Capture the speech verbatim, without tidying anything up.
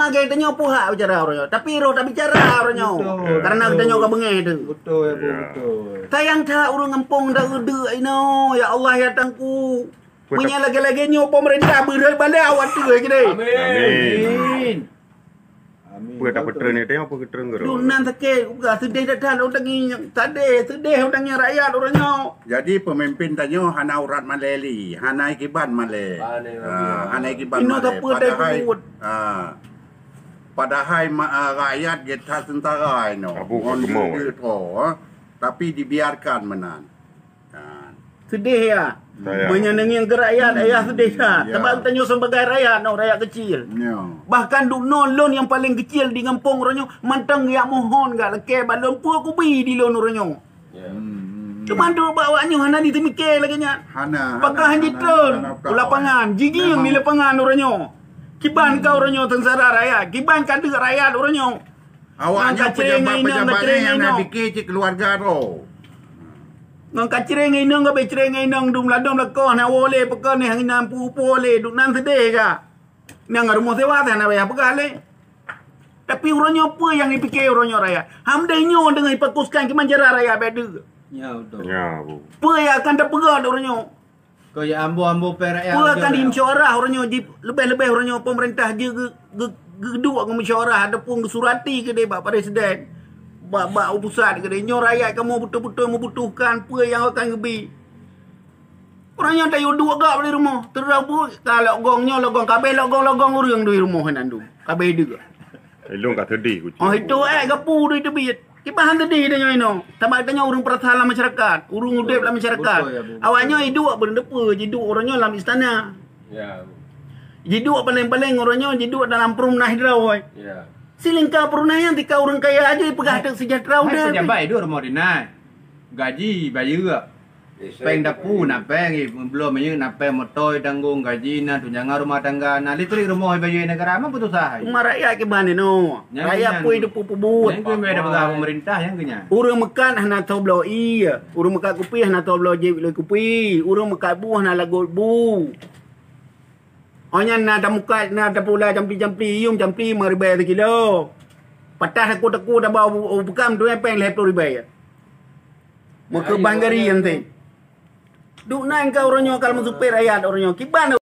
Lagèe tanyoe puhak bicara uroe nyoe, tapi roh tabicara uroe nyoe. Betul, karena betul. Tanyoe ka beungèh tu. Betul, ya, Bu, betul. Sayang that ureueng gampông dak eudeuk inoe, ya Allah, ya Tuhanku. Meunyoe lagèe-lagèe nyoe pemerintah beureubalai awak tu lagèe ni. Amin. Amin. Amin. Peue tapeutreun ni, tengok peue geutreun geurok. Dunan sakét, peugah seudeh that-that ureueng tangieng. Seudeh, seudeh ureueng tangieng rakyat uroe nyoe. Jadi pemimpin tanyoe hana urat malèe lé, hana ikiban malèe. Hana ikiban malèe. Inoe sapeue padahai, padahai ma-, ah, rakyat geuh that seungsara inoe. Abu ngon geumong, duit, ha. Tapi dibiarkan meunan. Kan. Seudeh ya. Meunyoe neungieng keu rakyat, ayah seudeh that. Ya. Sabab tanyoe sebagai rakyat, noh, rakyat kecil. Ya. Bahkan dunoe lôn nyang paleng kecil di gampông uroe nyoe, mantong jak mohon gak lakèe bak lôn, peue kubi di lôn uroe nyoe. Ya. Cuma duek bak awak nyoe hana jiteumiké lagèe nyan. Hana, hana, hana, hana. Pakon han jitreun u lapangan, jigieng di lapangan uroe nyoe. Kiban ka uroe nyoe seungsara rakyat, kiban ka deuk rakyat uroe nyoe. Awak nyoe pejabat-pejabat nyang na pikir cit keuluwarga droe. Ngon kacreng inong, ka becreng inong, dum ladom lakoh, na woe lé peukon, na inan pu-pu lé, dunan seudeh ka. Nyang rumoh sewa, hana payah peugah lé. Tapi uroe nyoe peue nyang jipike uroe nyoe rakyat? Hamdeh nyoe deungon jifokuskan keumanjara rakyat bèk deuh. Ya, betul. Ya, Bu. Peue nyang akan tapeugah uroe nyoe? Keu ya ambo-ambo pih rakyat. Peue akan jimusyawarah uroe nyoe, ji-, leubeh-leubeh uroe nyoe pemerintah jeuet geu-, geu-, geuduek geumusyawarah ataupun geusurati keudeh bak presiden, bak, bak u pusat keudeh. Nyoe rakyat kamoe beutôi-beutôi meubutuhkan peue nyang akan geubi. Uroe nyoe tayue duek gak bak di rumoh, teureubut ka lagong nyoe, lagong kabeh, lagong-lagong ureueng di rumoh nyan dum. Kabeh deuh. Ilong ka seudeh kucing. Oh, itu, eh, gapu di teubiet. Kiban han seudeh tanyoe inoe. Sabab tanyoe ureueng peurasa lam masyarakat, ureueng udeb lam masyarakat. Betul, ya, betul. Awak nyoe jiduek beureuneupeue, jiduek uroe nyoe lam istana. Ya. Jiduek paleng-paleng uroe nyoe, jiduek dalam perumnas droe. Ya. Silingka perumnas nyan tika ureueng kaya aja jipeugah teuk seujahteura udeb. Hai pejabat iduek rumoh dinas. Gaji bayeue. Péng dapu na péng, eh, bloe minyeuk na péng, moto tanggong, gaji na, tunjangan rumah tangga na, listrik rumoh ibayeue negara, ma peutusah hai? Umat rakyat kiban inoe. Rakyat pui dipeubuet. Nyang keu peugah pemerintah nyang keu nyan. Ureueng meukat hana tho bloe ie, ureueng meukat kupi hana tho bloe jieb lé kupi, ureueng meukat bu hana lagot bu. Oh nyan na tamukat, na tapula campli-campli, yuem campli lima ribèe sikilo. Patah taku-taku taba u, u peukam tu péng lhèe ploh ribèe. Meukeubang gari nyan teh. Duek nan ka uroe nyoe ka meusupet rakyat uroe nyoe. Kiban